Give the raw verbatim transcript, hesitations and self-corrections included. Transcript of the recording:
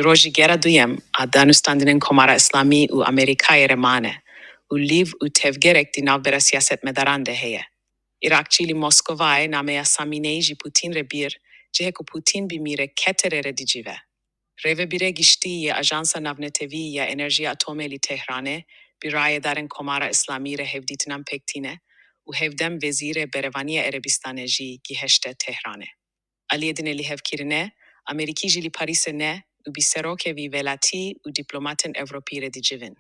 Rojî gera duyem a danûstandinên Komara Îslamî û Amerîkayê re mane û lîv û tevgerek di navbera siyasetmedaran de heye. Îraqçî li Moskovayê nameya Samîneyî ji Pûtîn re bîr, cihê ku Pûtîn bimîre kete rê re dicive. Rêvebîrê giştî yê Ajansa Navnetewî ya Enerjiya Atomê li Tehranê bi rayedarên Komara Îslamî re hevdîtinan pêk tîne û hevdem wezîrê berevaniya Erebistanê jî gihişte Tehranê. Aliyê dinê lihevkirine, Amerîkî jî li Parîsê ne û bi serokê wî welatî û dîplomatên Ewropî re dicivin.